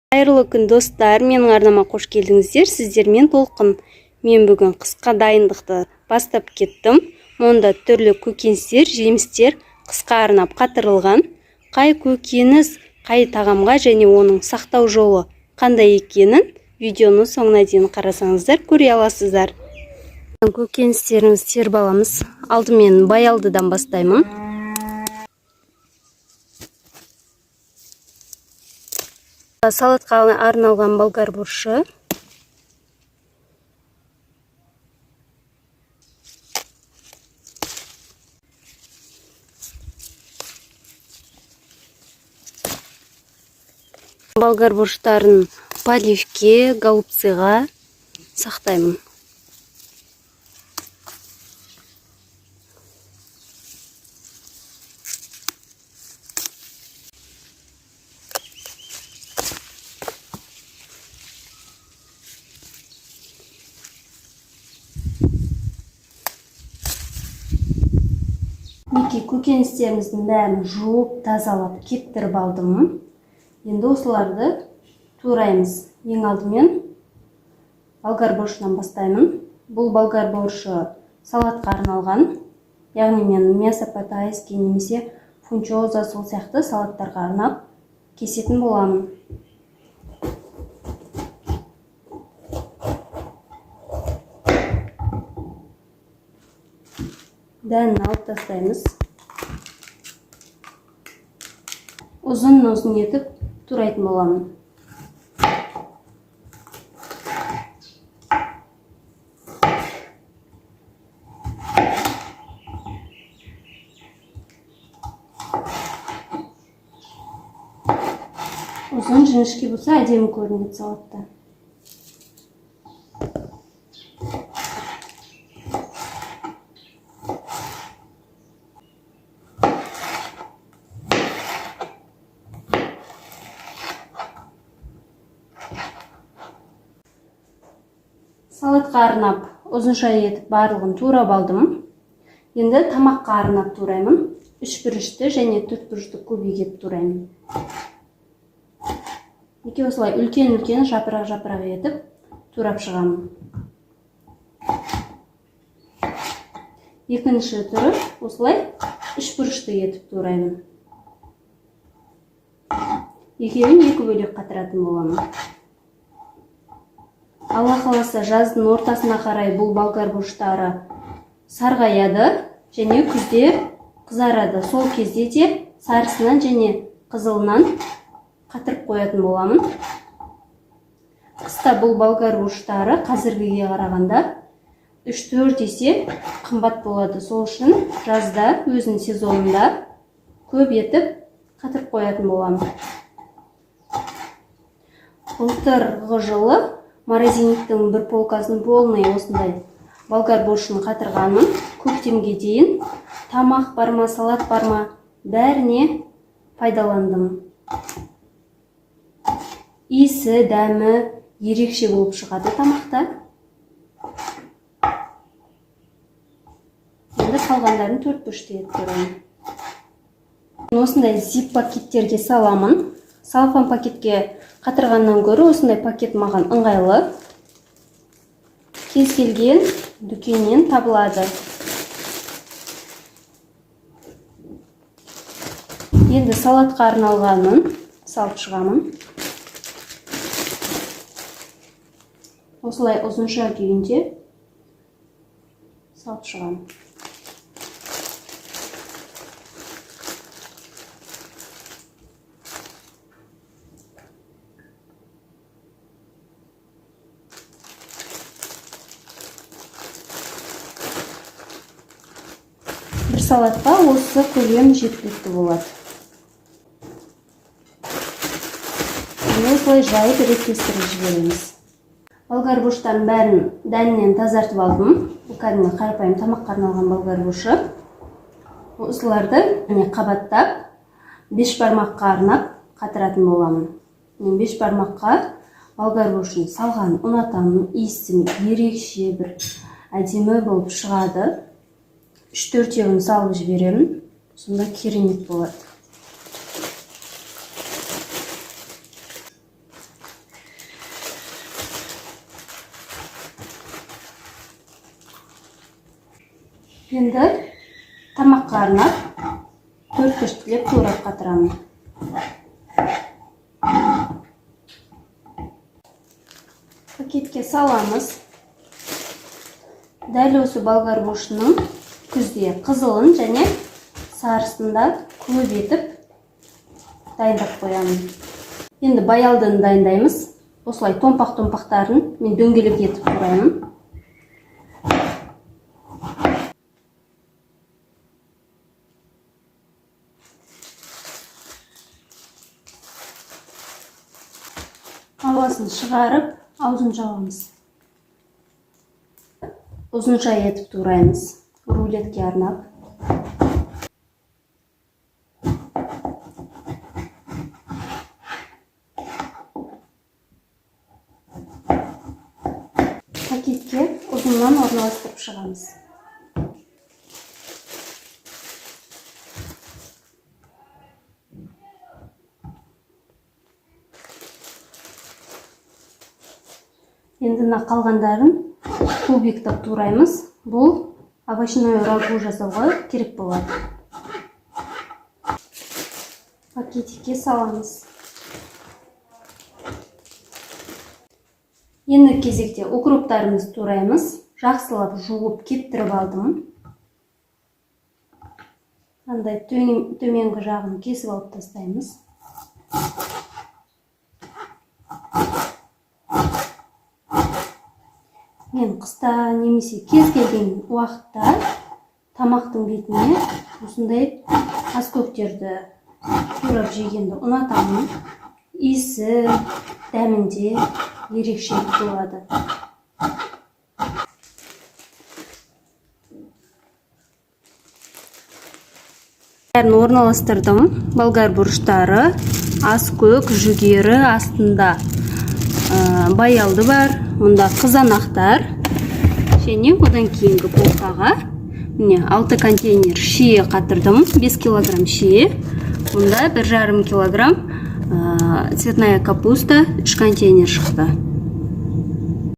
Қайырлы күн, достар! Менің арнама қош келдіңіздер. Сіздермен Толқын. Мен бүгін қысқа дайындықты бастап кеттім. Мұнда түрлі көкөністер, жемістер қысқа арнап қатырылған. Қай көкөніс қай тағамға және оның сақтау жолы қандай екенін видеоның соңына дейін қарасаңыздар, көре аласыздар. Көкөністерімізді теріп аламыз. Алдымен баялдыдан бастаймын. Салатқа арналған болгар бұрышы. Болгар бұрыштарын поливке, голубцыға сақтаймын. Мінекей, көкөністеріміздің бәрін жуып, тазалап, кептіріп алдым. Енді осыларды тураймыз. Ең алдымен болгар бұрышынан бастаймын. Бұл болгар бұрышы салатқа арналған. Яғни мен мясо по-тайски немесе фунчоза, сол сияқты салаттарға арнап кесетін боламын. Дәнін алып тастаймыз. Ұзын-ұзын етіп турайтын боламын. Ұзын жіңішке болса, әдемі көрінеді салатта. Салатқа арнап ұзынша етіп барлығын турап алдым. Енді тамаққа арнап тураймын. Үш бұрышты және төрт бұрышты кубик етіп тураймын. Мінекей, осылай үлкен-үлкен жапырақ-жапырақ етіп турап шығамын. Екінші түрі осылай үш бұрышты етіп тураймын. Екеуін екі бөлек қатыратын боламын. Алла қаласа, жаздың ортасына қарай бұл болгар бұрыштары сарғаяды және күзде қызарады. Сол кезде де сарысынан және қызылынан қатырып қоятын боламын. Қыста бұл болгар бұрыштары қазіргіге қарағанда үш-төрт есе қымбат болады. Сол үшін жазда өзінің сезонында көп етіп қатырып қоятын боламын. Былтырғы жылы морозильниктің бір полкасын полный осындай болгар бұрышын қатырғанмын. Көктемге дейін тамақ бар ма, салат бар ма, бәріне пайдаландым. Иісі, дәмі ерекше болып шығады тамақта. Енді қалғандарын төрт бұрышты етіп тураймын. Осындай зип пакеттерге саламын. Салфан пакетке қатырғаннан гөрі осындай пакет маған ыңғайлы. Кез келген дүкеннен табылады. Енді салатқа арналғанын салып шығамын. Осылай ұзынша күйінде салып шығамын. Бір салатқа осы көлем жеткілікті болады. Және осылай жайып реттестіріп жібереміз. Болгар бұрыштардың бәрін дәнінен тазартып алдым. Бұл кәдімгі қарапайым тамаққа арналған болгар бұрышы. Осыларды міне қабаттап бешбармаққа арнап қатыратын боламын. Мен бешбармаққа болгар бұрышын салғанын ұнатамын. Иісі ерекше бір әдемі болып шығады. Үш-төртеуін салып жіберемін, сонда керемет болады. Енді тамаққа арнап төрткіштілеп турап қатырамын. Пакетке саламыз. Дәл осы болгар бұрышының күзде қызылын және сарысын да көп етіп дайындап қоямын. Енді баялдыны дайындаймыз. Осылай томпақ-томпақтарын мен дөңгелек етіп тураймын. Ауасын шығарып, аузын жабамыз. Ұзынша етіп тураймыз, рулетке арнап. Пакетке ұзыннан орналастырып шығамыз. Енді мына қалғандарын кубиктеп тураймыз. Бұл овощной рагу жасауға керек болады. Пакетикке саламыз. Енді кезекте укроптарымызды тураймыз. Жақсылап жуып кептіріп алдым. Андай төменгі жағын кесіп алып тастаймыз. Мен қыста немесе кез келген уақытта тамақтың бетіне осындай аскөктерді турап жегенді ұнатамын. Иісі, дәмінде ерекшелік болады. Бәрін орналастырдым. Болгар бұрыштары, аскөк, жүгері, астында баялды бар, мұнда қызанақтар. Және одан кейінгі полкаға міне 6 контейнер шие қатырдым, 5 килограмм шие. Мұнда 1,5 килограмм цветная капуста, 3 контейнер шықты.